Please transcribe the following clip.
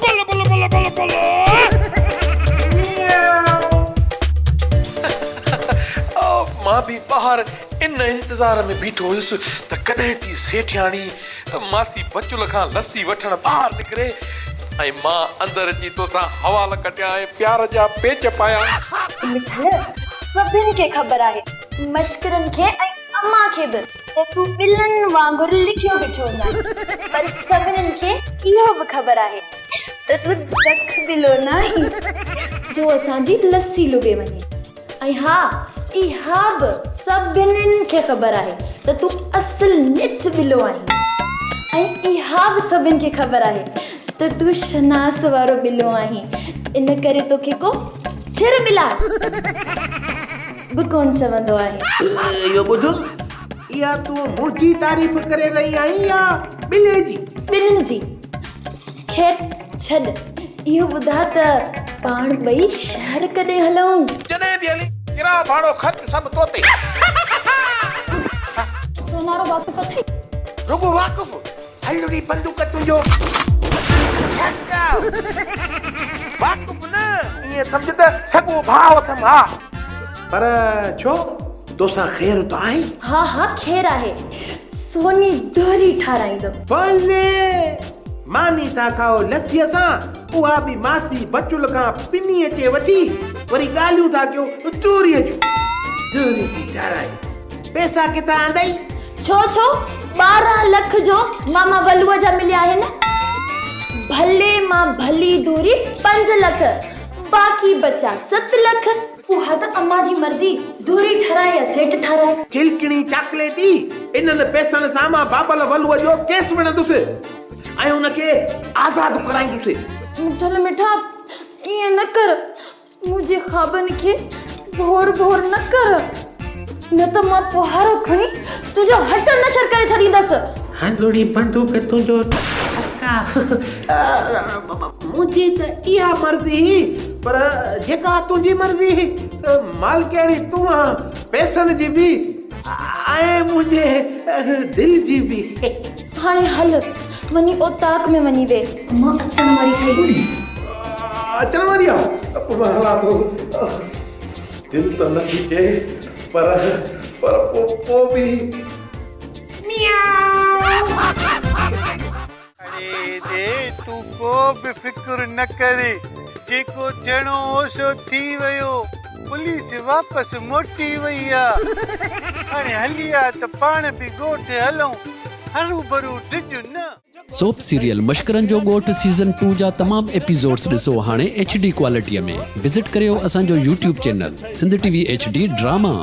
Bill bill bill bill bill. مان به ٻاهر ان انتظار ۾ بيٺو هيس ته ڪڏهن ٿي سيٺياڻي ماسي بچل کان لسي وٺڻ ٻاهر نڪري ۽ مان اندر اچي توسان حوال ڪٽيان ۽ پيار جا پيچ پايان. مٺل، سڀن کي خبر آهي، مشڪرن کي ۽ امان کي به ته تون ٻلن وانگر لکيو بيٺو هوندو آهين، پر سڀنين کي اهو به خبر آهي ته تون دک ٻلو ناهين جو اسان جي لسي لڳي وڃي. ۽ ها اها به سڀنين کي خبر آهي ته تون اصل نچ ٻلو آهين ۽ اها به سڀن کي خبر آهي ته تون شناس وارو ٻلو آهين ان ڪري توکي ڪو ڇر ٻلا به ڪونه چوندو آهي. اهو ٻڌ، اها تون منهنجي تعريف ڪري رهي آهين يا ٻلي جي؟ ٻنهين جي. خير ڇڏ، اهو ٻڌاء ته پاڻ ٻئي شهر ڪڏهن هلون؟ جڏهن به هلين، ڪراء ڀاڙو خرچ سڀ تو تي. سونارو واقف اٿئي؟ رڳو واقف؟ هل ڙي بندوق تنهنجو ڇڪ. واقف نه، ائين سمجهه ته سڳو ڀاء اٿم ها. پر ڇو؟ توسان خير ته آهي؟ ها ها خير آهي. سوني دوري ٺاراهيندم. بلي! ماني ٿا کائو لسيء سان، اها به ماسي بچل کان پني اچي وٺي، وري ڳالهيون ٿا ڪيو دوريء جون. دوري ٿي ٺاراهي. پئسا ڪٿان آندئي؟ ڇو ڇو 12 لک جو ماما ولوء جا مليا آهن. ڀلي مان ڀلي دوري 5 لک، باقي بچيا 7 لک. اها ته امان جي مرضي، دوري ٺهرائي يا سيٽ ٺهرائي. چلڪڻي چاڪليٽي، انهن پئسن سان مان بابل ولوء جو ڪيس وڙهندس ۽ ان کي آزاد ڪرائيندس. مٺل مٺا، ائين نه ڪر، منهنجي خوابن کي ڀور ڀور نه ڪر، نه ته مان ڦوهارو کڻي تنهنجو حشر نشر ڪري ڇڏيندس. هنڌڙي بندوق تنهنجو ٺڪا. منهنجي ته اها مرضي هئي، پر جيڪا تنهنجي مرضي هئي. مالڪياڻي تون آن، پئسن جي به ۽ منهنجي دل جي به. هاڻي هل، وڃي اوطاق ۾ وڃي ويهه. امان اچڻ واري اٿئي. اچڻ واري آ؟ پوء مان هلان ٿو. دل ته نه ٿي چئي، پر پر پوء به. اڙي ڏي تون ڪو به فڪر نه ڪر جيڪو ٿيڻو هو سو ٿي ويو پوليس واپس موٽي وئي آ هاڻي هلي آ ته پاڻ به ڳوٺ هلون هروڀرو ڊڄ نه. سوپ سيريل مشڪرن جو ڳوٺ سيزن ٽو جا تمام ايپيسوڊس ڏسو هاڻي ايڇ ڊي ڪوالٽي ۾ وزٽ ڪريو اسان جو YouTube channel Sindh T V H D drama.